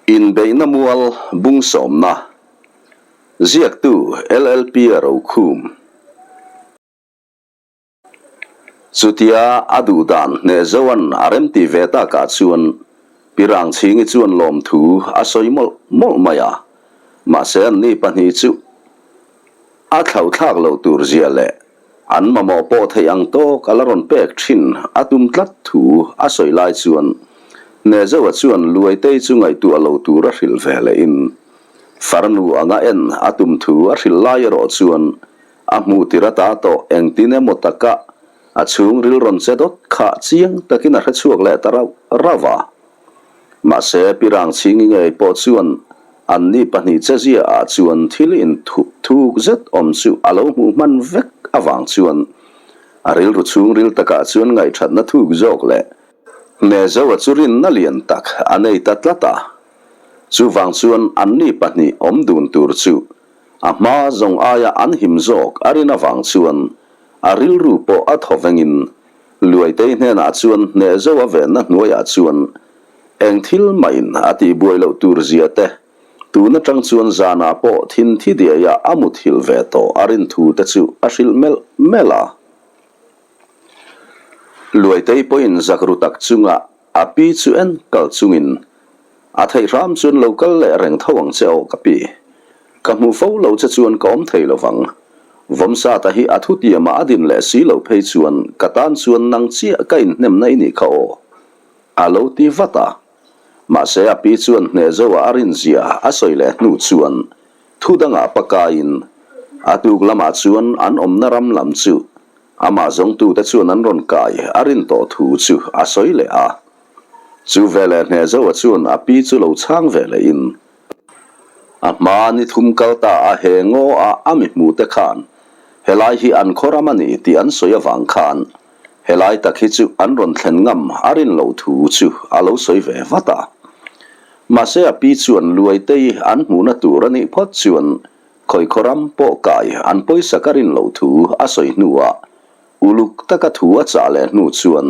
Inbeihna mual bung sawmna, Ziaktu LLP a rokhum. Chutia a duh dan hneh zoan a remti ve takah chuan Pirang Chhingi chuan lawmthu a sawi mawlh mawlh mai a, mahse anni pahnih chu a thlauhthlak lo tur zia leh An mamawh pawh theih ang tawk a la rawn pek thin a tum tlat thu a sawi lai chuan Hnezoa chuan Luaitei chu ngaihtuah lo tur a hrilh ve lehin farnu anga en a tum thu a hrilh lai erawh chuan a hmuh tir ata tawh engtin emaw taka a chhungril rawn che dawt kha chiang takin a hrechhuak leh ta rauh rauh a. Mahse, Pirang Chhingi ngei pawh chuan anni pahnih chezia ah chuan thil inthup thuk zet awm chu a lo hmuh hman vek avang chuan a rilru chhungril takah chuan ngaihthatna thuk zawk leh Hnezoa chu rinna lian tak a nei ta tlat a. Chuvang chuan anni pahnih awm dun tur chu a hma zawng aia an him zawk a rin avang chuan a rilru pawh a thaw vengin Luaitei hnenah chuan hneh zo a venna hnuaiah chuan eng thil mahin a tihbuai loh tur zia te, tun atang chuan zanah pawh thin thi diaiah a muthilh ve tawh a rin thu te chu a hrilh melh melh a. Luaitei pawhin zak ru tak chunga a pi chu en kal chungin, A theih hram chuan lo kal leh reng tho ang che aw ka pi. Ka hmuh fo lo che chuan ka awm thei lo vang. Vawmsata hi a thutiamah a din leh si lo phei chuan ka tan chuan nang chiah ka inhnemna i nih kha aw. A lo ti vat a. Mahse a pi chuan hneh zoa a rinzia a sawi leh hnu chuan thu dangah pakaiin a tuk lamah chuan an awmna ram lam chu amah zawngtute chuan an rawn kai a rin tawh thu chu a sawi leh a. Chu veleh hneh zoa chuan a pi chu lo chhang ve lehin A hma ni thum kal ta a he ngaw a a mi hmu te khan helai hi an khaw ram a ni tih an sawi avang khan helai tak hi chu an rawn thlen ngam a rin loh thu chu a lo sawi ve vat a. Mahse a pi chuan Luaitei an hmuhna tur a nih phawt chuan khawi khaw ram pawh kai an pawisa ka rin loh thu a sawi hnuah uluk taka thu a chah leh hnu chuan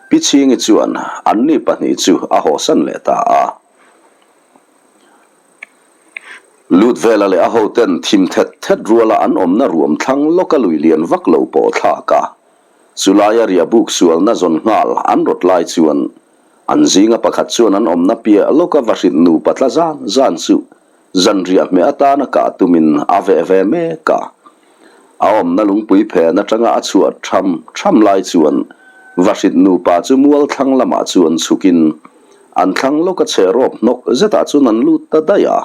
Pi Chhingi chuan anni pahnih chu a hawsan leh ta a. Lut vela leh a hoten thim thet thet ruala an awmna ruam thlang lawka lui lian vak lo pawh thlak a, chulaia ria buk sualna zawn nghal an rawt lai chuan an zinga pakhat chuan an awmna piah lawka va hrilh nupa tla zan zan chu zanriah hmeh atana kah tumin a veh ve mek a. A awmna lungpui phen atanga a chhuah tham tham lai chuan va hrilh nupa chu mual thlang lamah chuan chhukin An thlang lawk a chhe rawp hnawk zetah chuan an lut ta daih a.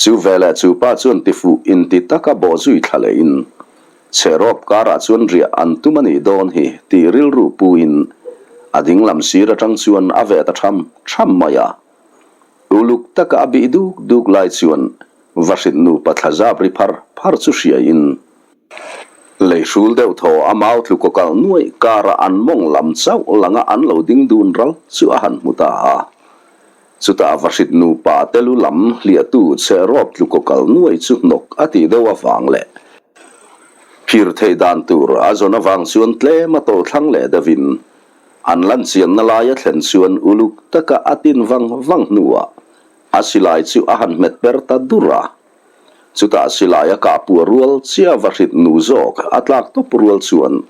Chu veleh chu pa chuan tifuh inti taka bawh zui thla lehin, chhe rawp karah chuan riah an tum a nih dawn hi tih rilru puin a dinglam sir atang chuan a veh ta tham tham mai a. Uluk taka a bih duk duk lai chuan va hrilh nupa thla zap ri phar phar chu hriain, Lei hrul deuh thaw a mau tlu kaw kal nuaih karah an mawng lam chauh langa an lo ding dun ral chu a han hmu ta a. Chutah vahrit nupa te lu lam hliahtu chhe rawp tlu kaw kal nuaih chu hnawk a tih deuh avang leh phir theih dan tur a zawn avang chuan tlem a tawlh thlang leh deuhin an lan chianna laia thlen chuan uluk taka a tin vang vang hnuah a silai chu a han hmet per ta dur a. Chutah silai a kah puah rual chiah va hrit nu zawk a tlak tawp rual chuan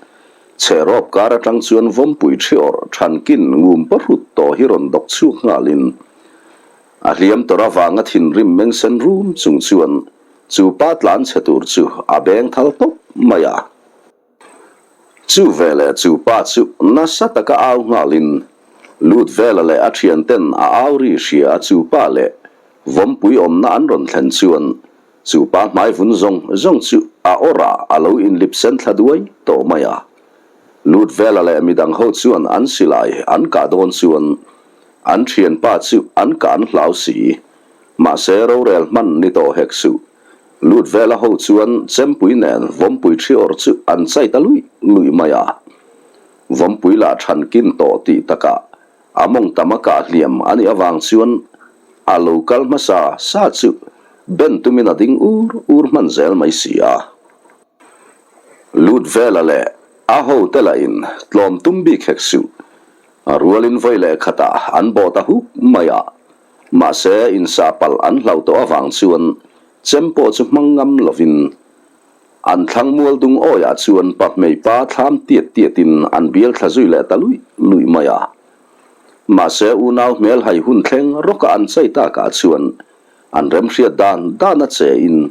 chherawp kar atang chuan vawmpui thi awrh thankin ngum pahrut tawh hi rawn dawk chhuak nghalin a hliam tawrh avanga thinrim meng sen rum chung chuan chu pa tlan chhe tur chu a beng thal tawp mai a. Chu veleh chu pa chu nasa taka au nghalin lut vela leh a thianten a au ri hria a chu pa leh vawmpui awmna an rawn thlen chuan chu pa hmai vun zawng zawng chu a awrah a lo inlip sen thla duai tawh mai a. Lut vela leh midang ho chuan an silai an kah dawn chuan an thianpa chu an kah an hlau si. Mahse rorel hman ni tawh hek suh. Lut vela ho chuan chempui nen vawmpui thi awr chu an chai ta luih luih mai a. Vawmpui lah than kin tawh tih takah a mawng tam a kah hliam a nih avang chuan a lo kal hmasa sa chu ben tumin a ding ur ur hman zel mai si a. Lut vela leh a hote lahin tlawm tum bik hek suh. A rualin vawi leh khatah an bawh ta huk mai a. Mahse, insah palh an hlauh tawh avang chuan chem pawh chu hmang ngam lovin an thlang mual dung awiah chuan pa hmei pa thlam tiat tiatin an bial thla zui leh ta luih luih mai a. Mahse, unau hmel hai hun thleng rawka an chei takah chuan an remhriat dan dan a che in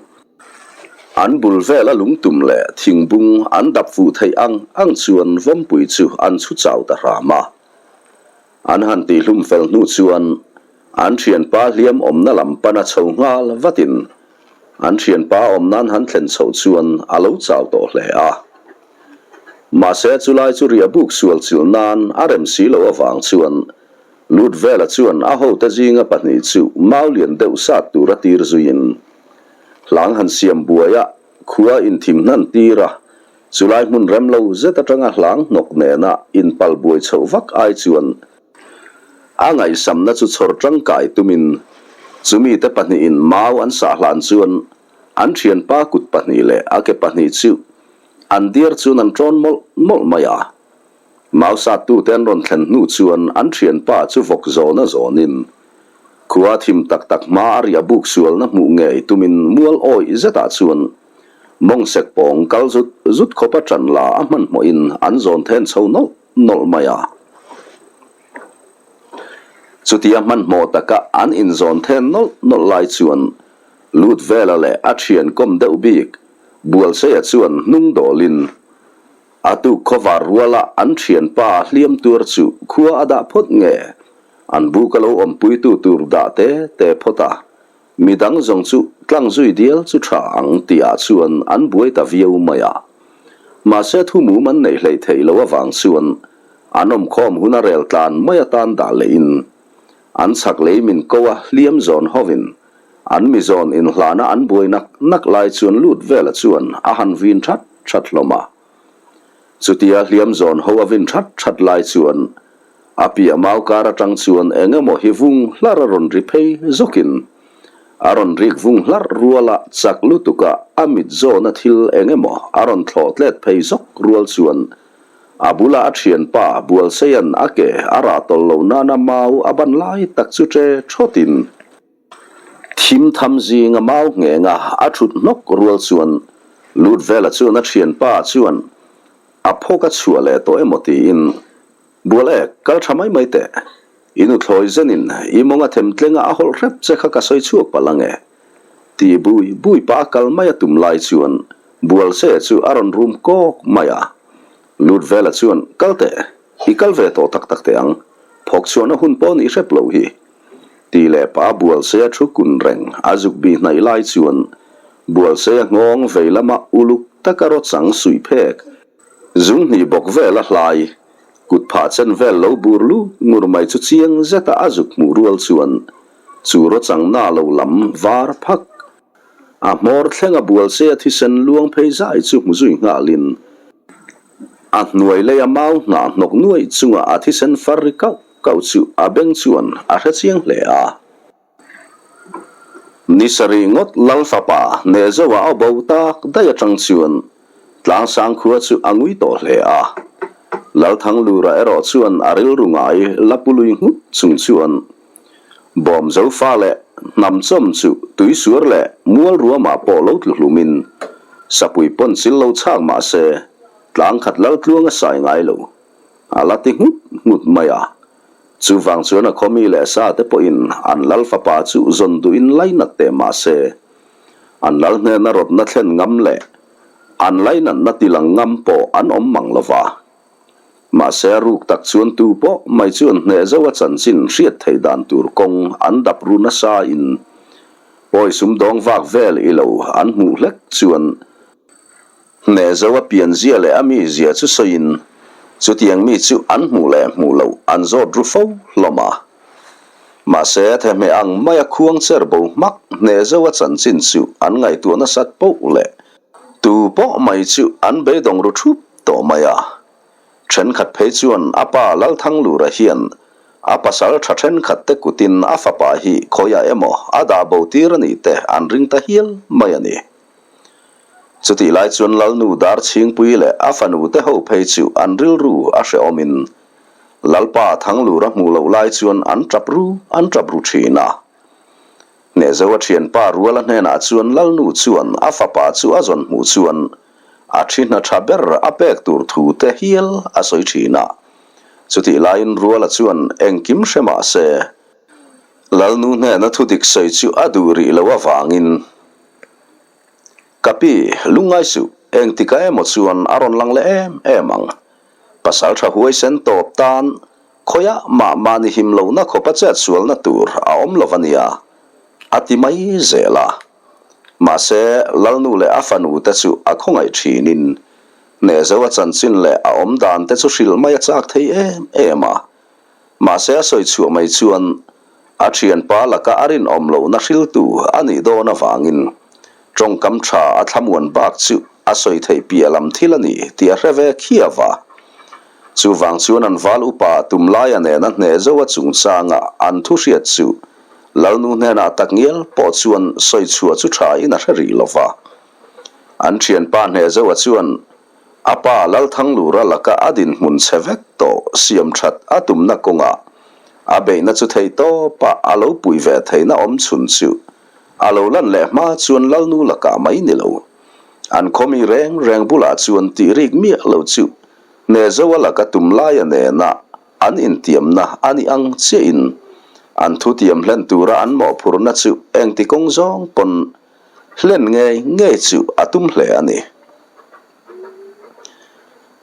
an bul vela lungtum leh thingbung an dap fuh theih ang ang chuan vawmpui chu an chhu chau ta hram a. An han tihhlum fel hnu chuan an thianpa hliam awmna lam pana chho nghal vatin an thianpa awm nan han thlen chhoh chuan a lo chau tawh hle a. Mahse chulai chu riah buk sual chilh nan a rem si lo avang chuan Lutvela chuan a hote zinga pahnih chu mau lian deuh sat tura tir zuiin hlang han siam buai a, khua inthim hnan tir a, Chulai hmun rem lo zet atanga hlang hnawk nena inpal buai chhoh vak ai chuan a ngaihsamna chu chhawr tangkai tumin chumite pahnihin mau an sah hlan chuan an thianpa kut pahnih leh a ke pahnih chu an diar chuan an tawn mawlh mawlh mai a. Mau sattute an rawn thlen hnu chuan an thianpa chu vawk zawna zawnin khua thim tak tak hma a riah buk sualna hmuh ngei tumin mual awih zetah chuan Mawngsek pawng kal zut zut khawpa ṭan la a hmanhmawhin an zawn then chho nawlh nawlh mai a. Chutia hmanhmawh taka an inzawn then nawlh nawlh lai chuan Lutvela leh a ṭhian kawm deuh bik Bualseia chuan hnung dawlin a tuk khawvar ruala an ṭhianpa hliam tuar chu khua a dah phawt nge an buk a lo awmpuitu tur dah te te phawt a. Mi dang zawng chu tlang zui dial chu tha ang tihah chuan an buai ta viau mai a. Mahse thu mum an neih hleih theih loh avang chuan an awmkhawm hun a rel tlan mai atan dah lehin an chhak lei min ko a hliam zawn hovin an mi zawn inhlana an buai nak nak lai chuan lut vela chuan a han vin that that hlawm a. Chutia hliam zawn ho a vin that that lai chuan A piah mau kar atang chuan eng emaw hi vung hlar a rawn ri phei zawkin a rawn rik vung hlar ruala chak lutuka a mit zawna thil eng emaw a rawn thlawh tlet phei zawk rual chuan a bula a thianpa Bualseian a ke a rah tawlh lo nana mau a ban lai tak chu che thawtin thim tham zinga mau nghenga a thut hnawk rual chuan Lutvela chuan a thianpa chuan a phawk a chhuah leh tawh emaw tiin Bual e, kal tha mai mai teh. I nuthlawi zenin i mawng a them tlenga a hawlh hrep che kha ka sawi chhuak palh ang e. Ti bui bui pah a kal mai a tum lai chuan Bual se chu a rawn rum kawk mai a. Lutvela chuan, Kal teh, i kal ve tawh tak tak teh ang. Phawk chhuahna hun pawh nih hrep loh hi. Ti leh pah a Bual se a thu kun reng a zuk bih hnaih lai chuan Bual se a nghawng vei lama uluk taka rawchang suih phek Zung hnih bawk vel a hlai, kut phah chen vel lo bur lut ngur mai chu chiang zeta a zuk hmuh rual chuan chu rawchang na lo lam var phak. A hmawr thleng a bual se a thisen luang phei zai chu hmu zui nghalin a hnuai lei a mau hnah hnawk nuaih chunga a thisen far ri kauh kauh chu a beng chuan a hre chiang hle a. Ni sarih ngawt Lal fapa Nehzoa a bo tak daih atang chuan Tlangsang khua chu a ngui tawh hle a. Lalthanglura erawh chuan a rilru ngai la pu lui nghut chung chuan Bawm Zofa leh Hnamchawm chu tuisuar leh mual ruamah pawh lo tlu hlumin Sapui pawn chil lo chhak mah se Tlangkhat Laltluang a sai ngai lo a la ti nghut nghut mai a. Chuvang chuan a khawmi leh sa te pawhin an lal fapa chu zawn duhin lainat teh mah se, an lal hnena rawtna thlen ngam leh an lainatna tilang ngam pawh an awm mang lo va. Mahse a ruk tak chuan tu pawh mai chuan hneh zo a chanchin hriat theih dan tur kawng an dap ru nasa in pawi sumdawng vak vel i lo an hmuh hlek chuan Hneh zo a pianzia leh a mizia chu sawiin chutiang mi chu an hmuh leh hmuh loh an zawt ru fo hlawm a. Mahse, thehmeh ang maia khuang cher bo hmak hneh zo a chanchin chu an ngaihtuah nasat poh leh tu pawh mai chu an beidawng ru thup tawh mai a. Thenkhat phei chuan a pa Lalthanglura hian a pasal tha thenkhat te kutin a fapa hi khawiah emaw a dah bo tir a nih te an ring ta hial mai a ni. Chutih lai chuan Lalnu Darchhingpui leh a fanu te ho phei chu an rilru a hrehawmin Lalpa Thanglura hmuh loh lai chuan an tap ru an tap ru thin a. Hnehzoa thianpa Ruala hnenah chuan Lalnu chuan a fapa chu a zawn hmuh chuan a thi hna tha ber a pek tur thu te hial a sawi thin a. Chutih laiin Ruala chuan engkim hre mah se, Lalnu hnena thu dik sawi chu a duh rih loh avangin, Ka pi, lungngai suh, engtikah emaw chuan a rawn lang leh em em ang. Pasal tha huaisen tawp tan khawiah mah mahni him lohna khawpa chet sualna tur a awm lo a nia, a ti mai zel a. Mahse, Lalnu leh a fanu te chu a khawngaih thinin, Hnehzo a chanchin leh a awm dan te chu hrilh mai a chak thei em em a. Mahse a sawi chhuah mai chuan a thianpa laka a rinawm lohna hriltu a nih dawn avangin tawngkam tha a thlamuan bak chu a sawi theih piah lam thil a ni tih a hre ve khiau va. Chuvang chuan an val upa tumlaia nena hneh zo a chungchanga an thu hriat chu Lalnu hnenah takngial pawh chuan sawi chhuah chu tha in a hre rih lo va. An thianpa hneh zo a chuan A pa Lalthanglura laka a dinhmun chhe vek tawh siam that a tumna kawngah a beihna chu thei tawpah a lo pui ve theihna awm chhun chu a lo lan leh hma chuan Lalnu lakah mai ni lo. An khawmi reng reng bulah chuan tih rik miah lo chu Hnezoa laka tum laia nena an intiamna a nih ang chiahin an thutiam hlen tura an mawhphurhna chu engti kawng zawng pawn Hlen ngei ngei chu a tum hle a ni.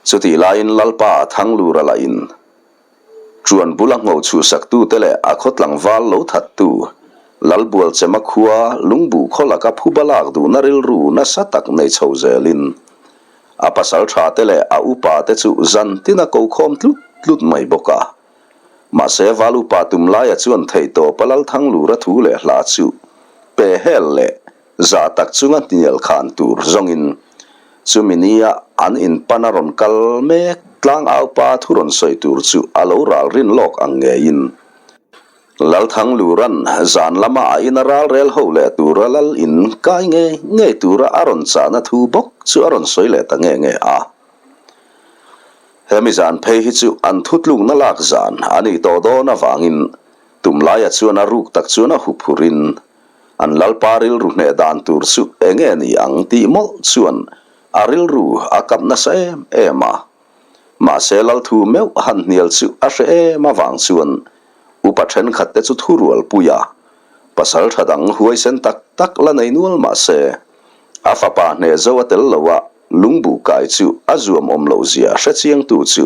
Chutih laiin Lalpa Thanglura lahin Ṭuan bula ngho chhuhsaktute leh a khaw tlangval lo thattu Lalbualchema khua lungbuh khaw laka phuba lak duhna rilru nasa tak nei chho zelin a pasalṭhate leh a upate chu zan tin a ko khawm tlut tlut mai bawk a. Mahse, Valupa tumlaia chuan theihtawpa Lalthanglura thu leh hla chu pe hel leh zah tak chunga hnial khan tur zawngin chumi nia an inpan a rawn kal mek tlangaupa thu rawn sawi tur chu a lo ral rin lawk ang ngeiin Lalthanglura'n zan lama a ina ral rel ho leh tura lal in kai ngei ngei tura a rawn chahna thu bawk chu a rawn sawi leh ta nge nge a. Hemi zan phei hi chu an thutlukna lak zan a nih tawh dawn avangin tumlaia chuan a ruk tak chuan a huphurin an lalpa rilru hneh dan tur chu enge ni ang tih mawlh chuan a rilru a kap nasa em em a. Mahse lalthu meuh han hnial chu a hre em avang chuan upa thenkhat te chu thurual pui a, pasal tha dang huaisen tak tak la nei nual mahse a fapa hneh zo a tel lo a, Lungbuh kai chu a zuam awm loh zia hre chiangtu chu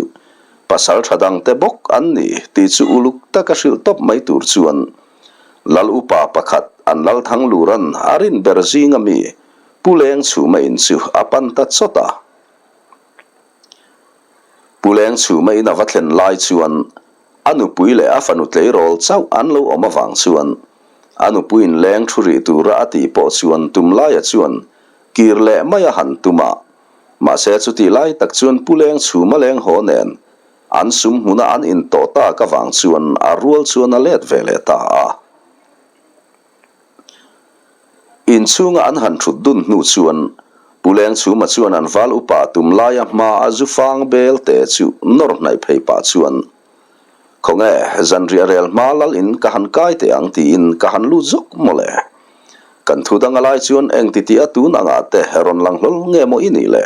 pasal tha dangte bawk an ni tih chu uluk taka hrilh tawp mai tur chuan Lal upa pakhat an Lalthanglura'n a rin ber zinga mi Pu Leng Chhuma in chu a pan ta chawt a. Pu Leng Chhuma in a va thlen lai chuan a nupui leh a fanu tleirawl chauh an lo awm avang chuan a nupuiin leng thu rih tura a tih pawh chuan tumlaia chuan Kir leh mai a han tum a, mahse chutih lai tak chuan Pu Leng chhum a leng haw nen an sum hmuna an intawh tak avang chuan a rual chuan a let ve leh ta a. Inchhunga an han thut dun hnu chuan Pu Leng chhuma chuan an val upa tum laia hma a zu fang bel te chu nawr hnaih phei pah chuan Khawnge, zanriah rel hma lal in ka han kai teh ang tiin ka han lut zawk mawle. Kan thu dang a lai chuan eng ti tih a tun angah te rawn lang hlawl nge maw i nih le?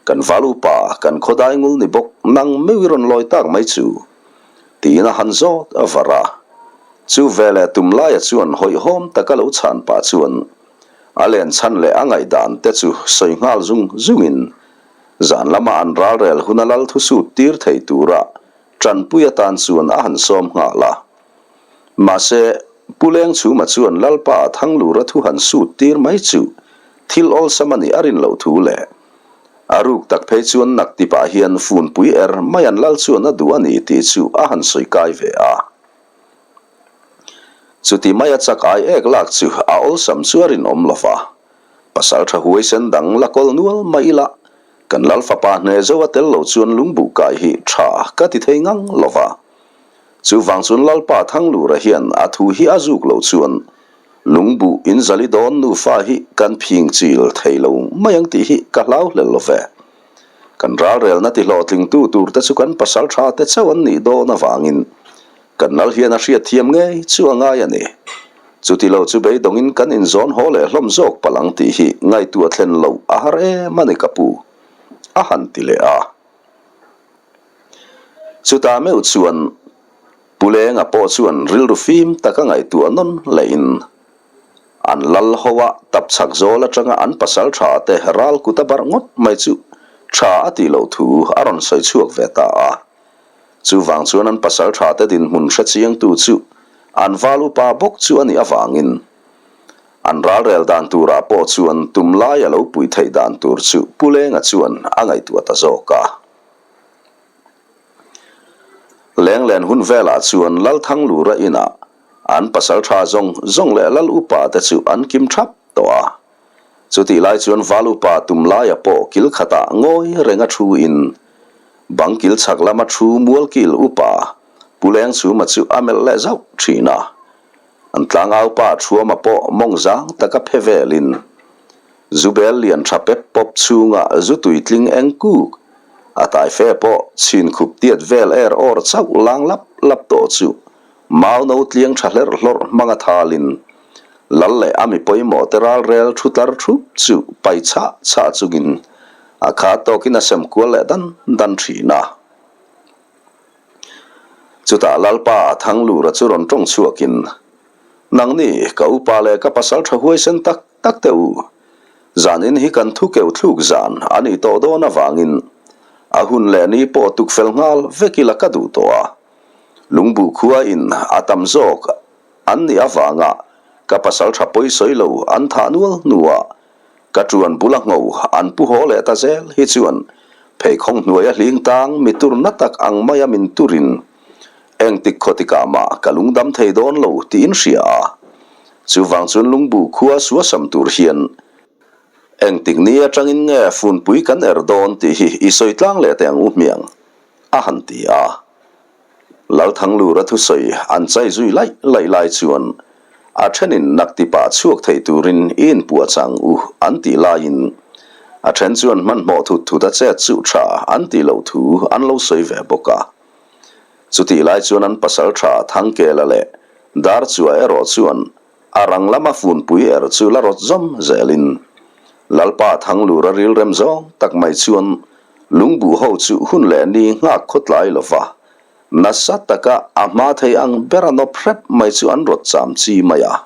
Kan val upa, kan khawdai ngul ni bawk nang meuh i rawn lawi tak mai chu. Tiin a han zawt a var a. Chu veleh tum laia chuan hawihhawm taka lo chhan pah chuan a len chhan leh a ngaihdan te chu sawi nghal zung zungin Zan lama an ralrel huna lal thu sut tir thei tura tanpui atan chuan a han sawm nghal a. Mahse, Pu Lengchhuma chuan Lalpa Thanglura thu han sut tir mai chu thil awlsam a nih a rin loh thu leh a ruk tak phei chuan nak tipah hian funpui er mai an lal chuan a duh a ni tih chu a han sawi kai ve a. Chuti maia chak ai ek lak chu a awlsam chu a rinawm lo va. Pasal tha huaisen dang la kawl nual mai ila, kan lal fapa hne zo a tel lo chuan lungbuh kai hi tha ka ti thei ngang lo va. Chuvang chuan Lalpa Thanglura hian a thu hi a zuk lo chuan lungbuh in zali dawn nufa hi kan phing chil thei lo mai ang tih hi ka hlau hlel lo ve. Kan ralrelna ti hlawhtlingtu tur te chu kan pasal tha te chauh an nih dawn avangin kan lal hian a hriatthiam ngei chu a ngai a ni. Chuti lo chu beidawngin kan inzawn haw leh hlawm zawk palh ang tih hi ngaihtuah thlen loh a har em a ni ka pu, a han ti leh a. Chutah meuh chuan Pu Lenga pawh chuan rilru fim taka ngaihtuah nawn lehin an lal ho a tapchhak zawl atanga an pasal tha te ral kut a barh ngawt mai chu tha a tih loh thu a rawn sawi chhuak ve ta a. Chuvang chuan an pasal tha te dinhmun hre chiangtu chu an val upa bawk chu a nih avangin an ralrel dan turah pawh chuan tum lai a lo pui theih dan tur chu Pu Lenga chuan a ngaihtuah ta zawk a. Lenglen hun velah chuan Lalthanglura inah an pasal tha zawng zawng leh Lal upa te chu an kim thap tawh a. Chutih lai chuan Val upa tum laia pawh kil khatah ngawi renga thu in bang kil chhak lama thu mualkil upa Pu Lengchhuma chu a melh leh zauh thin a. An tlangaupa Thuama pawh mawng zang taka phe velin Zubel lian tha pep pawp chhunga zu tuitling eng kuk, a tai fe pawh chhin khup tiat vel er awr chauh lang lap lap tawh chu mau no tliang tha hlerh hlawrh hmanga thalin Lal leh a mi pawimawh te ralrel thu tlar thup chu pai chhah chhah chungin a kha tawkin a sem kual leh dan dan thin a. Chutah Lalpa Thanglura chu rawn tawng chhuakin, Nangni, ka upa leh ka pasal tha huaisen tak tak teh u. Zanin hi kan thu keuh thluk zan a nih tawh dawn avangin a hun leh ni pawh tuk fel nghal vek ila ka duh tawh a. Lungbuh khua in a tam zawk an nih avanga ka pasal tha pawisawi lo an thah nual hnuah Ka ṭuan bula ngho an pu haw leh ta zel hi chuan pheikhawng hnuaia hling tang mi tur na tak ang maia min turin engtik khawtikah mah ka lungdam thei dawn lo tiin hria a. Chuvang chuan lungbu khua suasam tur hian engtik ni atangin nge funpui kan er dawn tih hi i sawi tlang leh teh ang u hmiang a han ti a. Lalthanglura thusawi an chai zui laih laih lai chuan a thenin naktipa chhuak thei turin i inpuah chang u an tih laiin a then chuan hmanhmawh thut thut a chet chu tha an tih loh thu an lo sawi ve bawk a. Chutih lai chuan an pasal tha Thangkela leh Darchua erawh chuan a rang lama funpui er chu la rawt zawm zelin Lalpa Thanglura rilrem zawng tak mai chuan Lungbuh ho chu hun leh ni nghak khawtlai lova, nasa taka a hma thei ang bera nawp hrep mai chu an rawt cham chi mai a.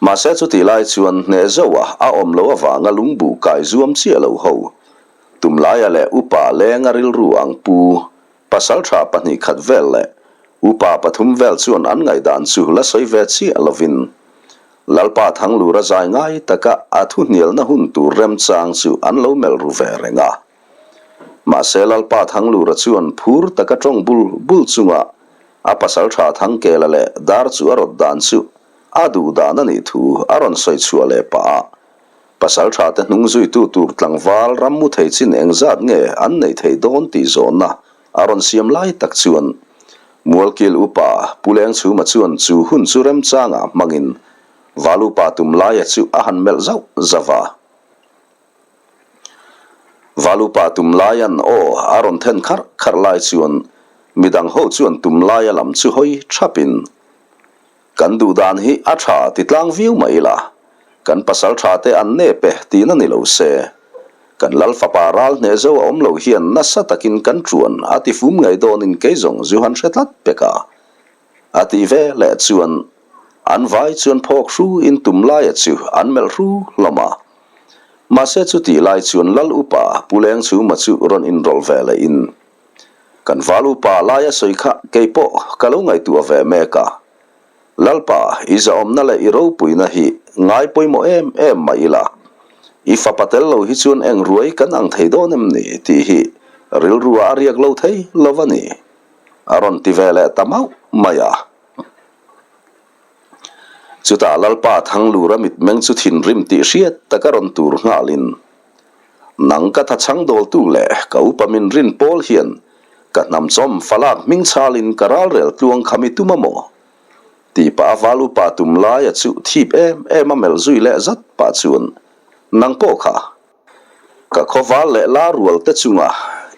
Mahse chutih lai chuan hneh zauha a awm loh avanga lungbuh kai zuam chiah lo ho, tumlaia leh upa lenga rilru ang pu pasal tha 2 khat vel leh upa pathum vel chuan an ngaihdan chu la sawi ve chiah lovin Lalpa Thanglura zai ngai taka a thuhnialna hun tur remchang chu an lo melh ru ve reng a. Mahse Lalpa Thanglura chuan phur taka tawng bul bul chunga a pasaltha Thangkela leh dar chu a rawt dan chu a duh dan a nih thu a rawn sawi chhuah leh pah a. Pasaltha te hnung zuitu tur tlangval ram mu thei chin engzat nge an neih theih dawn tih zawnna a rawn siam lai tak chuan Mualkil upa Pu Lengchhuma chuan chu hun chu remchangah hmangin Val upa Tumlaia chu a han melh zauh zauh a. Val upa Tumlaia'n aw a rawn then kharh kharh lai chuan midang ho chuan Tumlaia lam chu hawi thapin Kan duh dan hi a tha ti tlang viau mah ila, kan pasal tha te an nep e tihna ni lo se. Kan lal fapa ral hneh zo a awm lo hian nasa takin kan ṭuan a ti fum ngei dawnin kei zawng zu han hre tlat pek a. A tih ve leh chuan an vai chuan phawk hru in tum laia chu an melh hru hlawm a. Mahse chutih lai chuan lal upa Pu Lengchhuma chu rawn inrawlh ve leh in Kan val upa laia sawi kha kei pawh ka lo ngaihtuah ve mek a. Lalpa, i zahawmna leh i ropuina hi ngai pawimawh em em mah ila, i fapa tel lo hi chuan eng ruai kan ang thei dawn em ni tih hi rilru ah a riak lo thei lo a ni, a rawn ti ve leh ta mauh mai a. Chutah Lalpa Thanglura mitmeng chu thinrim tih hriat tak a rawn tur nghalin, Nang ka thachhang dawltu leh ka upa min rin pawl hian ka hnam chawm falak hming chhalin ka ralrel tluang kha mi tum a maw? Tih pah a val upa tum laia chu thip em em a melh zui leh zat pah chuan, Nang pawh kha, ka khawval leh la rual te chunga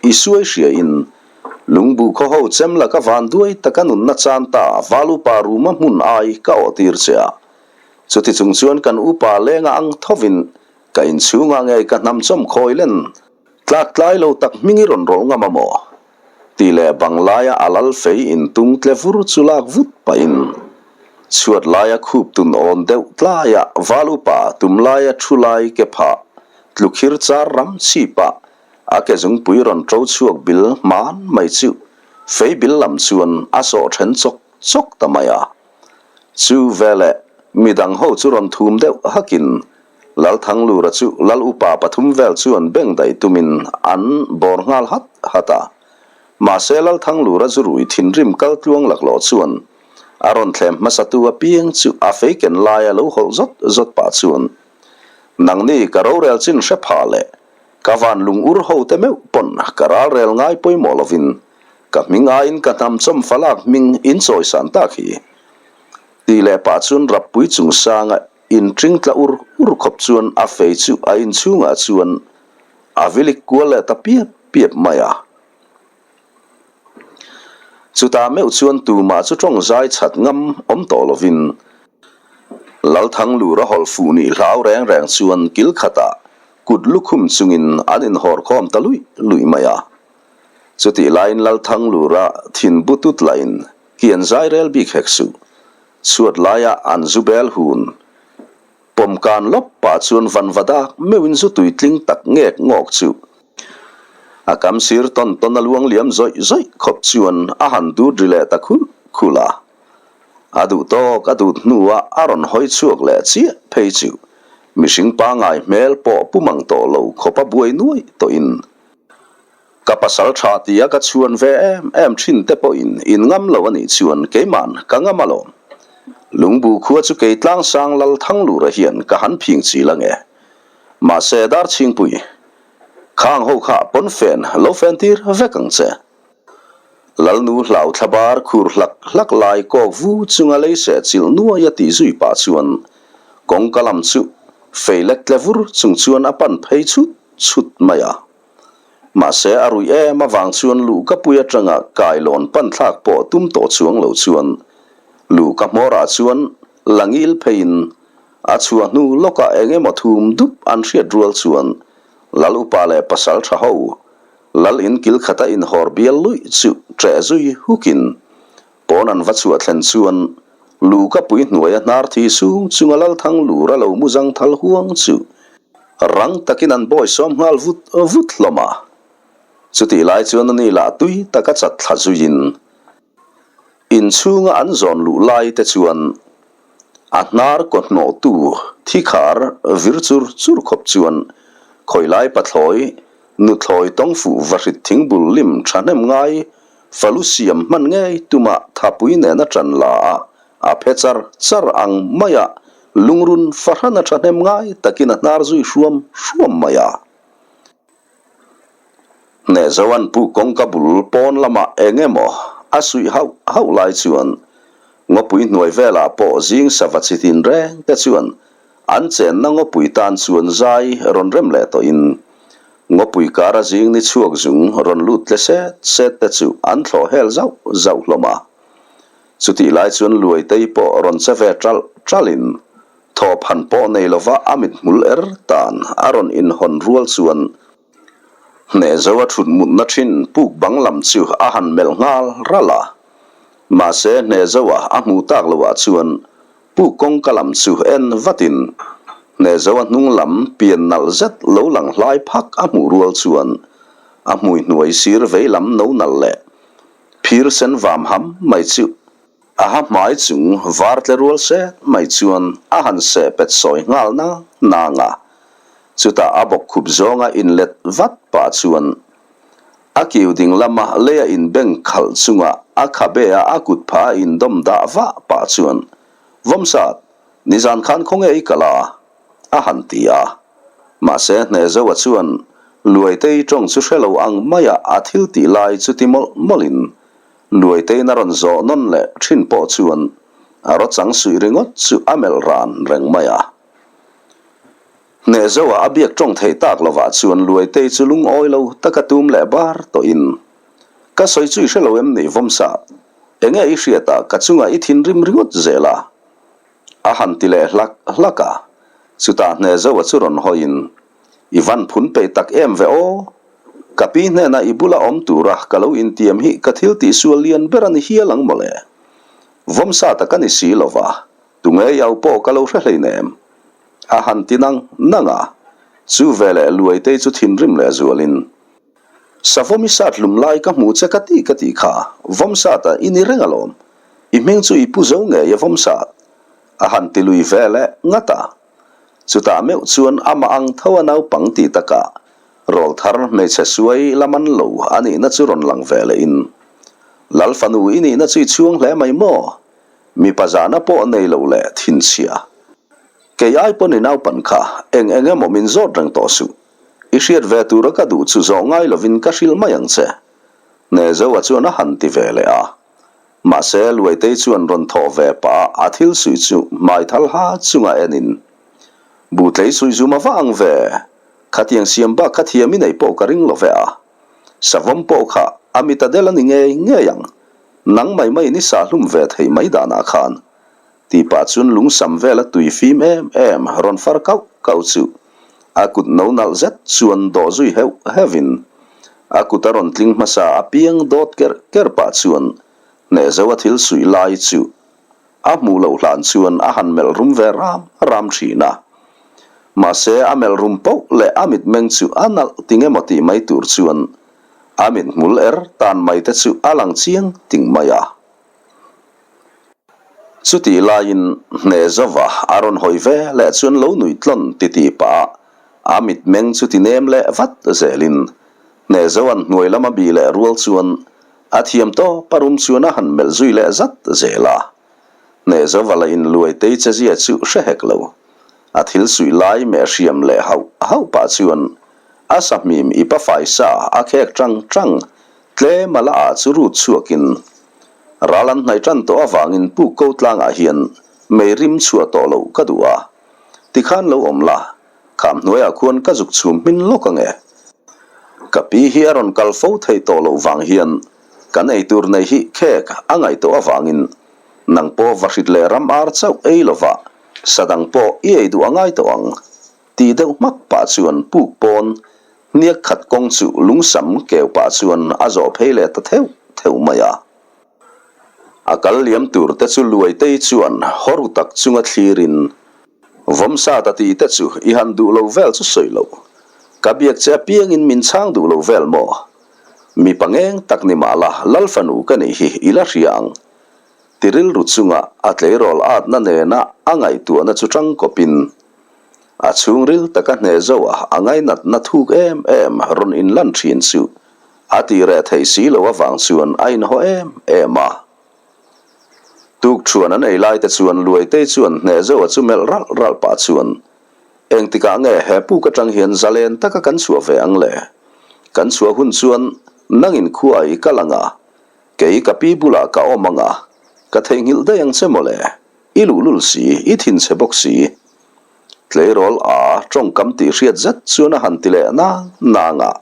i suai hria in. Lungbu khaw ho chem la ka van duai taka nunna chan ta val upa ruma hmun ai ka awh tir che a. Chuti chung chuan kan upa lenga ang thovin ka inchhungah ngei ka hnam chawm khawi len tlak tlai lo tak hming i rawn rawlh ngam a maw? Tih leh bang laia a lal fei intung tle vur chu lak vut pahin chhuat laia khup tun awn deuh tlaia val upa tum laia thu lai ke phah tlukhir char ram chhipah a ke zungpui rawn ṭo chhuak bil hman mai chu fei bil lam chuan a sawh ṭhen chawk chawk ta mai a. Chu veleh midang ho chu rawn thum deuh hakin Lalthanglura chu Lal upa pathum vel chuan beng daih tumin an bawr nghal hat hat a. Mahse Lalthanglura zu rui thinrim kal tluang laklawh chuan a rawn thlem hmasatu apiang chu a fei ken laia lo hawlh zawt zawt pah chuan Nangni ka rorel chin hre pha leh ka van lung ur ho te meuh pawn ka ralrel ngai pawimawh lovin ka hming aiin ka hnam chawm falak hming in chawisan tak hi tih leh pah chuan rappui chungsanga Inṭing tla ur ur khawp chuan a fei chu a inchhungah chuan a vilik kual leh ta piap piap mai a. Chutah meuh chuan tumah chu ṭawng zai chhat ngam awm tawh lovin Lalthanglura hawlh fuh nih hlau reng reng chuan kil khatah kut lukhum chungin an inhawr khawm ta luih luih mai a. Chutih laiin Lalthanglura thin butut lahin kian zai rel bik hek suh. Chhuat laia an zu bel hun pawm kan lawp pah chuan vanva dak meuhin zu tui tling tak ngek ngawk chu a kam sir tawn tawn a luang liam zawih zawih khawp chuan a han dut ri leh ta khulh khulh a. A duh tawk a dut hnuah a rawn hawi chhuak leh chiah phei chu mihring pangai hmel pawh pu mang tawh lo khawp a buai nuaih tawhin Ka pasal tha tia ka chhuan ve em em thin te pawhin in ngam lo a nih chuan keiman ka ngam alawm. Lungbu khua chu kei tlangsang lal Thanglura hian ka han phing chil ange. Mahse Darchhingpui, khang ho kha pawnfen lo fen tir vek ang che. Lalnu hlau thlabar khur hlak hlak lai kawk vu chunga lei seh chilh nuai a tih zui pah chuan kawngka lam chu fei lek tle vur chung chuan a pan phei chut chut mai a. Mahse a ruih em avang chuan luhka pui atanga kailawn pan thlak pawh tum tawh chuang lo chuan luhka hmawrah chuan la ngil pheiin a chhuah hnu lawkah eng emaw thum dup an hriat rual chuan Lal upa leh pasal tha ho Lal in kil khata inhawr bial luih chu ṭeh zui hukin Pawn an va chhuah thlen chuan Luka pui hnuaia hnar thi sung chunga Lalthang lura lo mu zang thal huang chu rang takin an bawi sawm nghal vut vut hlawm a. Chutih lai chuan ani lah tui taka chat thla zuiin inchhunga an zawn luh lai te chuan a hnar kaw hnawhtu thi khar vir chur chur khawp chuan khawilai pathlawi nuthlawi tawngfuh vahrit thingbul lim thahnem ngai Falu siam hman ngei tuma thapui nena ṭan la a, a phe char char ang maia lungrun fahrana ṭhahnem ngai takin a hnar zui hruam hruam mai a. Hnehzoan pu kawngka bul pawn lamah eng emaw a suih hauh hauh lai chuan ngawpui hnuai velah pawh zing sava chi tin reng te chuan an chenna ngawpui tan chuan zai rawn rem leh tawhin Ngawpui kara zing ni chhuak zung rawn lut tle set set te chu an thlawh hel zauh zauh hlawm a. Chutih lai chuan Luaitei pawh rawn che ve ṭalh ṭalhin thawphan pawh nei lova a mithmul er tan a rawn inhawn rual chuan Hnehzoa ṭhut mutna ṭhin puk bang lam chu a han melh nghal ralh a. Mahse Hnehzoa a hmuh tak loah chuan Pu kawngka lam chu en vatin Hnehzoa hnung lam pian nalh zet lo lang hlai phak a hmuh rual chuan a hmui hnuai sir vei lam no nalh leh phir sen vam ham mai chu a ha hmai chung var tle rual set mai chuan a han seh pet sawi nghal nang nang a. Chutah a bawk khup zawnga inlet vat pah chuan A kiu ding lama lei a inbeng khalh chunga a khabe a a kut phah a indawm dah vah pah chuan, Vawmsat, nizan khan khawnge i kal a? a han ti a. Mahse Hnehzoa chuan Luaitei tawng chu hre lo ang maia a thil tih lai chu ti mawlh mawlhin Luaiteiin a rawn zawh nawn leh thin pawh chuan a rawchang suih ringawt chu a melh ran reng mai a. Hnehzoa a biak tawng theih tak lovah chuan Luaitei chu lungawi lo taka tum leh bar tawhin. Ka sawi chu i hre lo em ni Vawmsat? Enge i hriat a, ka chungah i thinrim ringawt zel a? A han ti leh hlak hlak a. Chutah Hnezoa chu rawn hawiin, I van phun peih tak em ve aw? Ka pi hnena i bula awm tura ka lo intiam hi ka thil tihsual lian ber a ni hial ang mawle. Vawmsata ka ni si lo va, tunge i au pawh ka lo hre hleinem. A han ti nang nang a, chu veleh Luaitei chu thinrim leh zualin, Savawm i sat hlum lai ka hmu che ka ti ka tih kha, Vawmsata i ni reng alawm. I hming chu i pu zo ngei e Vawmsat. A han ti lui ve leh ngat a. Chutah meuh chuan amah ang tho a naupang tih takah rawlthar hmeichhe suai la man lo a nihna chu rawn lang ve lehin, Lal fanu i nihna chu i chhuang hle mai maw? Mipa zahna pawh nei lo leh thinchhia. Kei ai pawn i naupan kha eng eng emaw min zawt reng tawh suh. I hriat ve tura ka duh chu zawh ngai lovin ka hrilh mai ang che. Hnezoa chuan a han ti ve leh a. Mahse, Luaitei chuan rawn thawh ve pah a thil suih chu hmai thal ha chunga enin, Buhtlei suih zum a va ang ve, khatiang siam bak kha thiam i neih pawh ka ring lo ve a. Savawm pawh kha a mit a del a ni ngei ngei ang, nang mai mai ni sa hlum ve thei mai danah khan. Tih pah chuan lungsam vela tui fim em em rawn far kauh kauh chu a kut no nalh zet chuan dawh zui heuh heuhin a kut a rawn tling hmasa a piang dawt ker ker pah chuan hnehzo a thil suih lai chu a hmuh loh hlan chuan a han melh rum ve ram ram thin a. Mahse a melh rum poh leh a mitmeng chu a nalh ting emaw tih mai tur chuan a mithmul er tan mai te chu a lang chiang ting mai a. Chutih laiin Hnehzova a rawn hawi ve leh chuan lo nuih tlawn titih pah a, a mitmeng chu ti nem leh vat zelin Hnehzoa'n hnuai lama bih leh rual chuan a thiam tawp a rum chuan a han melh zui leh zat zel a. Hnehzova la inluai tei che zia chu hre hek lo. A thil suih lai meh hriam leh hauh hauh pah chuan a sahmim i pafai sa a khek tang tang tlem a la ah chu rut chhuakin Ral an hnaih tan tawh avangin puk ko tlangah hian mei rim chhuah tawh loh ka duh a, tikhan lo awm la, kham hnuaiah khuan ka zuk chhum hmin lawk ange. Ka pi hi a rawn kal fo theih tawh loh vang hian kan eitur nei hi khek a ngaih tawh avangin nang pawh vahrit leh ram ar chauh ei lova sadang pawh i ei duh a ngai tawh ang tih deuh hmak pah chuan puk pawn Hniak khat kawng chu lungsam keu pah chuan a zawh phei leh ta theuh theuh mai a. A kal liam tur te chu Luaitei chuan hawru tak chunga thlirin, Vawmsat a tih te chu i han duh lo vel chu sawi loh. Ka biak che apiangin min chhang duh lo vel maw? Mipa ngeng tak ni mah la, Lal fanu ka nih hi i la hria ang. Ti rilru chunga a tleirawl atna nena a ngaihtuahna chu tangkawpin, A chhungril taka hneh zo a, a ngainatna thuk em em rawn inlan thin chu a tih reh theih si lo avang chuan a inhaw em em a. Tukthuan an ei lai te chuan Luaitei chuan hneh zo a chu melh ralh ralh pah chuan, Engtikah nge he puk atang hian zalen taka kan chhuah ve ang le? Kan chhuah hun chuan nangin khua i kal ang a, kei ka pi bulah ka awm ang a, ka theihnghilh daih ang che mawle. I luhlul si, i thinchhe bawk si. Tleirawl a tawngkam tih hriat zet chuan a han ti leh nang nang a.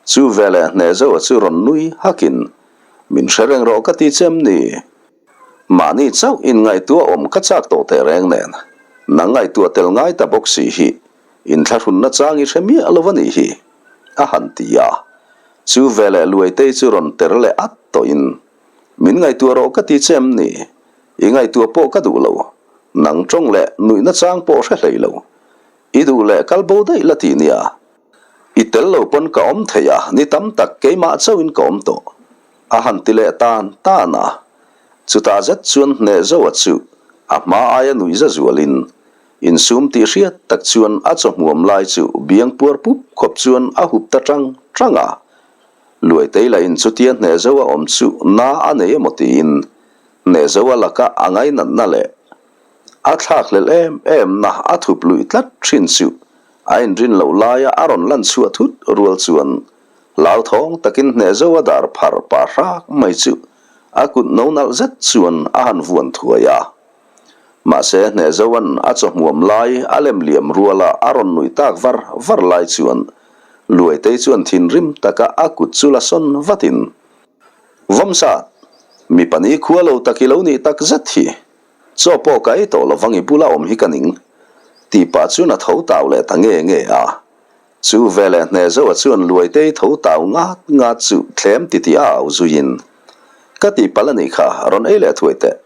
Chu veleh Hnehzoa chu rawn nui hakin, Min hre reng rawh ka ti che em ni? Mahni chauh inngaihtuah awm ka chak tawh teh reng nen, nang ngaihtuah tel ngai ta bawk si hi inthlahrunna chang i hre miah lo a nih hi, a han ti a. Chu veleh Luaitei chu rawn ter leh at tawhin, Min ngaihtuah rawh ka ti che em ni? I ngaihtuah pawh ka duh lo. Nang tawng leh nuihna chang pawh hre hlei lo. I duh leh kal bo daih la ti nia. I tel lo pawn ka awm thei a, ni tam tak keimah chauhin ka awm tawh. A han ti leh tan tan a. Chutah zet chuan hneh zo a chu a hma aia nuihza zualin insum tih hriat tak chuan a chawhmuam lai chu biang puar pup khawp chuan a hup ta tang tang a. Luaitei lah in chutia hneh zo a awm chu na a nei emaw tiin hneh zo a laka a ngainatna leh a thlakhlelh em em na a thup luih tlat thin chu a inrin loh laia a rawn lan chhuah thut rual chuan hlauthawng takin hneh zo a dar phar pah hrak mai chu a kut no nalh zet chuan a han vuan thuai a. Mahse hneh zoan a chawhmuam lai a lem liam ruala a rawn nuih tak var var lai chuan Luaitei chuan thinrim taka a kut chu la sawn vatin. Vawmsat, mipa ni khua lo tak i lo nih tak zet hi. Chaw pawh ka ei tawh lovang i bula awm hi ka ning. Tih pah chuan a tho tau leh ta nge nge a. Chu veleh hneh zoa chuan Luaitei tho tau ngat ngat chu thlem titih a au zuiin, Ka tihpalh a nih kha, rawn ei leh thuai teh.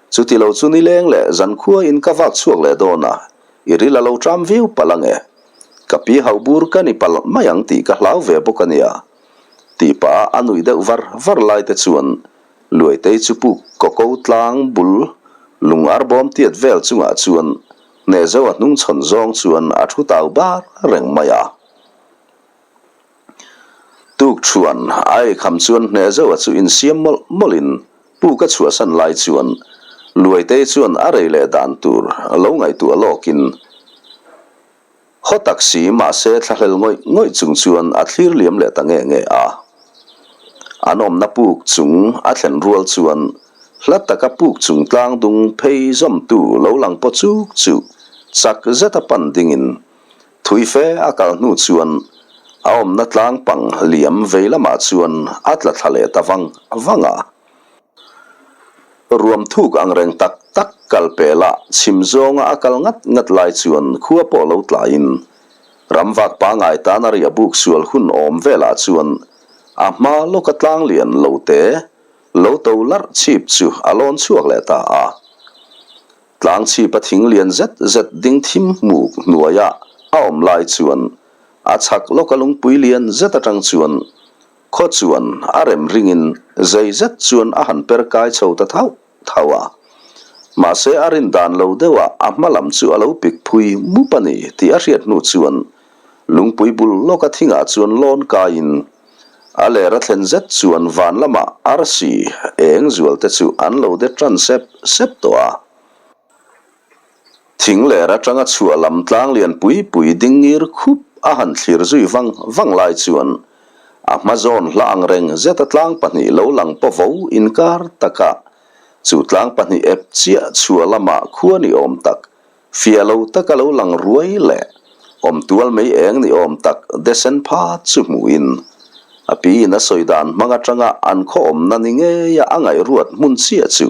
Chuti lo chu nileng leh zankhua in ka vak chhuak leh dawn a, i ril a lo ṭam viau palh ange. Ka pi hauh bur ka ni palh mai ang tih ka hlau ve bawk a nia. Tih pah a a nuih deuh var var lai te chuan Luaitei chu puk kawko tlang bul lung arbawm tiat vel chungah chuan hneh zo a hnung chhawn zawng chuan a thu tau bar reng mai a. Tuk chuan a eikham chuan hneh zo a chu insiam mawlh mawlhin puk a chhuahsan lai chuan Luaitei chuan a rei leh dan tur lo ngaihtuah lawkin Haw tak si, mahse thlahlel ngawih ngawih chung chuan a thlir liam leh ta nge nge a. An awmna puk chung a thlen rual chuan hla taka puk chung tlang dung phei zawmtu lo lang paw chuk chu chak zeta pan dingin thui fe a kal hnu chuan a awmna tlang pang liam vei lamah chuan a tla thla leh ta vang vang a. Ruam thuk ang reng tak tak kal pela chhim zawnga a kal ngat ngat lai chuan khua pawh lo tlaiin ramvak pangai tana riah buk sual hun awm velah chuan a hma lawka tlang lian lo te lo to larh chhip chu a lawn chhuak leh ta a. Tlang chhipa thing lian zet zet ding thim hmuk hnuaia a awm lai chuan a chhak lawka lungpui lian zet atang chuan Khaw chuan a rem ringin zei zet chuan a han per kai chho ta thauh thauh a. Mahse a rin dan lo deuhah a hma lam chu a lo pik phui mup a ni tih a hriat hnu chuan lungpui bul lawka thingah chuan lawn kaiin a ler a thlen zet chuan van lamah arsi eng zual te chu an lo de tan sep sep tawh a. Thing ler atanga chhuah lam tlang lian pui pui ding ngir khup a han thlir zui vang vang lai chuan a hma zawn hla ang reng zeta tlang pahnih lo lang paw vo inkar taka chu tlang pahnih ep chiah chhuah lamah khua ni awm tak fiah lo taka lo lang ruai leh awm tual mai eng ni awm tak de sen phat chu hmuhin a piin a sawi dan hmang atanga an khaw awmna ni ngeia a ngaihruat hmun chiah chu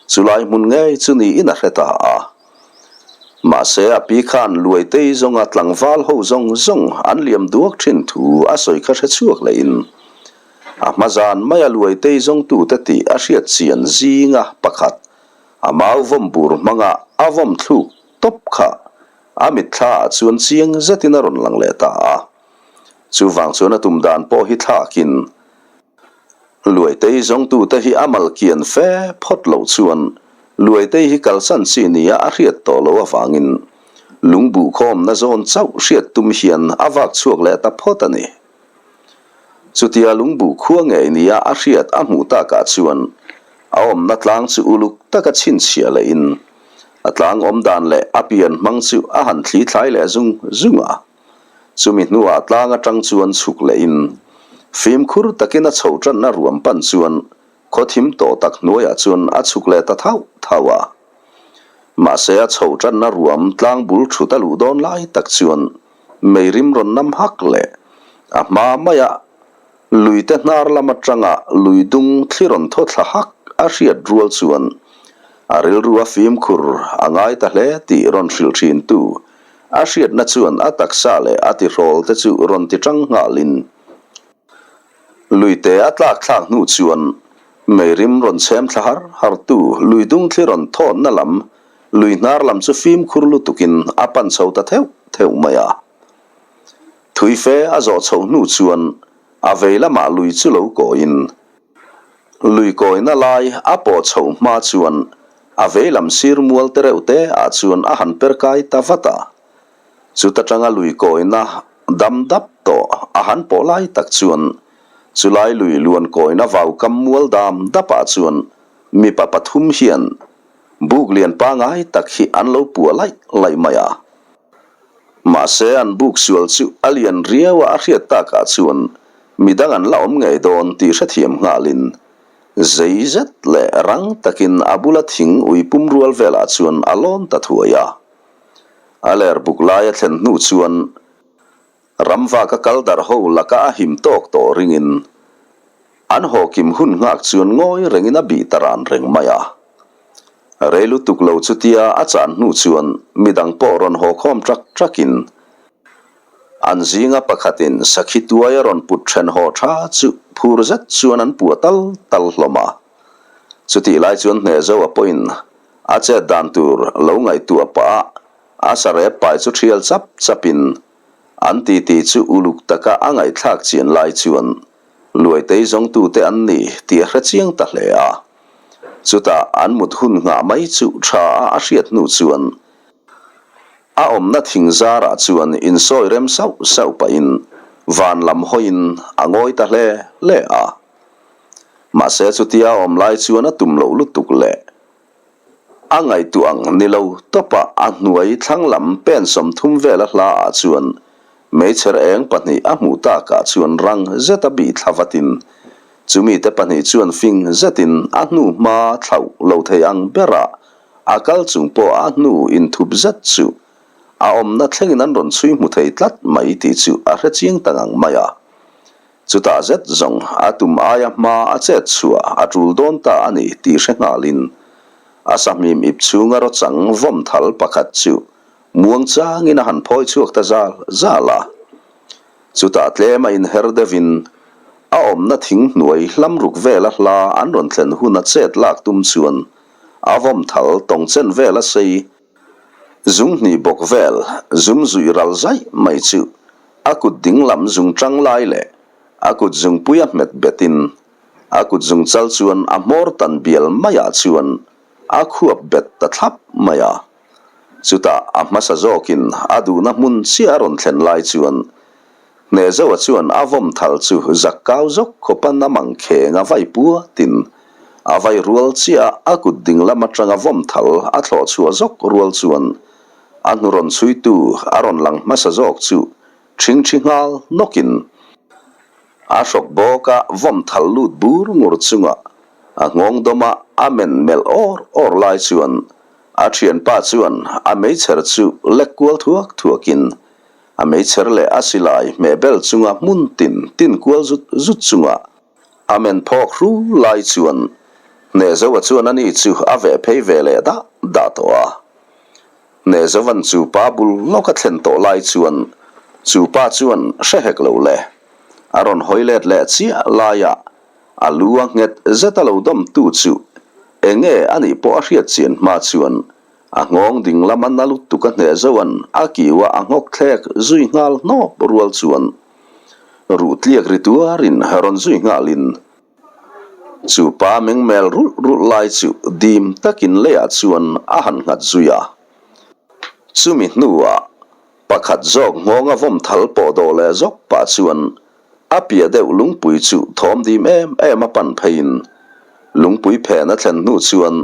Chulai hmun ngei chu niin a hre ta a. Mahse a pi khan Luaitei zawnga tlangval ho zawng zawng an liam duak thin thu a sawi kha hre chhuak lehin a hma zan maia Luaitei zawngtute tih a hriat chian zinga pakhat a mau vawm bur hmanga a vawm thluk tawp kha a mitthla ah chuan chiang zetin a rawn lang leh ta a. Chuvang chuan a tum dan pawh hi thlakin Luaitei zawngtute hi a malkian fe phawt loh chuan Luaitei hi kalsan chi nia a hriat tawh loh avangin lungbuhkhawmna zawn chauh hriat tum hian a vak chhuak leh ta phawt a ni. Chutia lungbuh khua ngei nia a hriat a hmuh takah chuan a awmna tlang chu uluk taka chhinchhiah lehin a tlang awmdan leh a pian hmang chu a han thli thlai leh zung zung a. Chumi hnuah tlang atang chuan chhuk lehin fimkhur takin a chho tanna ruam pan chuan khaw thim tawh tak hnuaiah chuan a chhuk leh ta thauh thauh a. Mahse a chho tanna ruam tlang bul thut a luh dawn lai tak chuan meirim rawn nam hak leh a hma maia luite hnar lam atanga lui dung thli rawn thaw thla hak a hriat rual chuan a rilru a fimkhur a ngai ta hle tih rawn hrilh thin tu A hriatna chuan a taksa leh a tihrawl te chu rawn ti tang nghalin luite a tlak thlak hnu chuan meirim rawn chhem thla har har tu lui dung thli rawn thawnna lam lui hnar lam chu fimkhur lutukin a pan chho ta theuh theuh mai a. Thui fe a zawh chhoh hnu chuan a vei lamah lui chu lo kawiin Lui kawina lai a pawh chho hma chuan a veilam sir mual te reuh te ah chuan a han per kai ta vat a. Chuta tanga lui kawina dam dap tawh a han pawh lai tak chuan chulai lui luan kawina vau kam mual dam dap ah chuan mipa pathum hian buk lian pangai tak hi an lo puah laih laih mai a. Mahse an buk sual chu a lian riau a a hriat takah chuan Midang an la awm ngei dawn tih hrethiam nghalin zei zet leh rang takin a bula thing ui pum rual velah chuan a lawn ta thuai a. A ler buk lai a thlen hnu chuan ramvak a kal darh ho laka a him tawk tawh ringin. An haw kim hun nghak chuan ngawi rengin a bih ta ran reng mai a. Rei lutuk lo chutia a chan hnu chuan midang pawh rawn haw khawm ṭak ṭakin an zinga pakhatin sakhi tuai a rawn put ṭhen haw ṭha chu phur zet chuan an puah tal tal hlawm a. Chutih lai chuan Hnehzoa pawhin a chet dan tur lo ngaihtuah pah a a sarep pai chu ṭhial chap chapin an titi chu uluk taka a ngaihthlak chian lai chuan Luaitei zawngtute an ni tih a hre chiang ta hle a. Chutah an mut hun nghah mai chu tha a a hriat hnu chuan a awmna thing zarah chuan insawi rem sauh sauh pahin van lam hawiin a ngawi ta hle hle a. Mahse chutia a awm lai chuan a tum loh lutuk leh A ngaihtuah ang ni lo tawpah a hnuai thlang lam pen 30 vela hla ah chuan meichher eng pahnih a hmuh takah chuan rang zeta bih thla vatin chumi te pahnih chuan fing zetin a hnu hma thlauh lo thei ang berah a kal chung pawh a hnu inthup zet chu a awmna thlengin an rawn chhui hmu thei tlat mai tih chu a hre chiang ta ngang mai a. Chutah zet zawng a tum aia hma a chet chhuah a tul dawn ta a ni tih hre nghalin a sahmim ip chhunga rawchang vawm thal pakhat chu muang changin a han phawi chhuak ta zal zal a. Chutah tlem a inher deuhin a awmna thing hnuai hlam ruk vela hla an rawn thlen hun a chet lak tum chuan a vawm thal tawng chen vela sei zung hnih bawk vel zum zuih ral zaih mai chu A kut ding lam zung tang lai leh a kut zungpui a hmet betin a kut zung chal chuan a hmawr tan bial maiah chuan a khuap bet ta thlap mai a. Chutah a hmasa zawkin a duhna hmun chiah a rawn thlen lai chuan Hnehzoa chuan a vawm thal chu zak kau zawk khawpa na mangkheng a vai puatin a vai rual chiah a kut ding lam atanga vawm thal a thlawh chhuah zawk rual chuan A hnu rawn chhuitu a rawn lang hmasa zawk chu ṭhingṭhi nghal nawkin a hrawk bawk a, vawm thal lut bur ngur chunga a nghawng dawma a men melh awr awr lai chuan a ṭhianpa chuan a meichher chu lek kual thuak thuakin a meichher leh a silai hmehbel chunga hmun tin tin kual zut zut chunga A men phawk hru lai chuan Hnehzoa chuan ani chu a veh phei ve leh dah dah tawh a. Hnehzovan chu pa bul lawk a thlen tawh lai chuan chu pa chuan hre hek lo le. A rawn hawi let leh chiah laiah a lu a nghet zet a lo dawmtu chu enge anih pawh a hriat chian hma chuan a nghawng ding lama na lutuk a Hnehzoan a kiua a nghawk thlek zui nghal hnawp rual chuan Ruh tliak ri tuarin rawn zui nghalin chu pa mengmel rulh rulh lai chu dim takin leiah chuan a han nghat zui a. Chumi hnuah pakhat zawk nghawnga vawm thal pawh dawh leh zawk pah chuan a piah deuh lungpui chu thawm dim em em a pan pheiin lungpui phen a thlen hnu chuan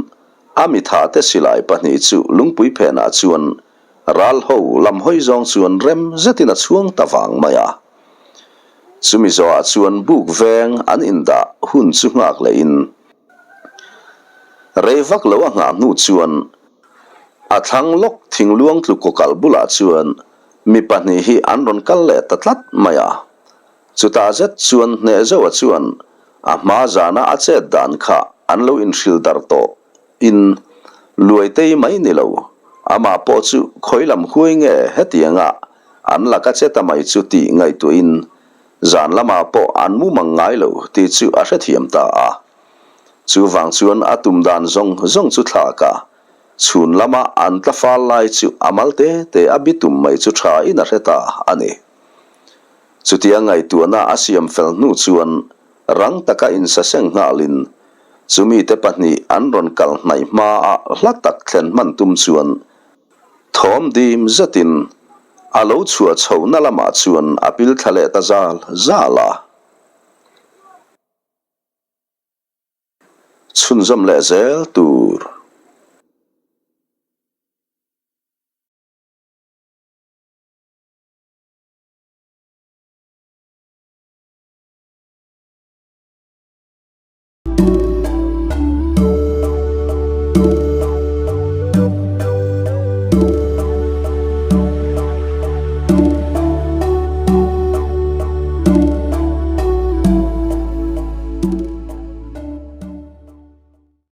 a mithate silai pahnih chu lungpui phenah chuan Ral ho lam hawi zawng chuan rem zetin a chhuang ta vang mai a. Chumi zawhah chuan buk veng an indah hun chu nghak lehin rei vak lo a nghah hnu chuan a thlang lawk thingluang tluk kawkal bulah chuan mi pahnih hi an rawn kal leh ta tlat mai a. Chutah zet chuan Hnehzoa chuan a hma zana a chet dan kha an lo inhrilh darh tawh In luaitei mai ni lo, amah pawh chu khawi lam huai nge hetianga an laka che ta mai chu tih ngaihtuahin zan lamah pawh an mu mang ngai lo tih chu a hrethiam ta a. Chuvang chuan a tum dan zawng zawng chu thlak a, chhun lama an tla fal lai chu a mal te te a bitum mai chu tha in a hre ta a ni. Chutia ngaihtuahna a siam fel hnu chuan rang taka insaseng nghalin Chumite pahnih an rawn kal hnaih hmaah hla tak thlen hman tum chuan thawm dim zetin a lo chhuah chhohna lamah chuan a pil thla leh ta zal zal a. Chhunzawm leh zel tur.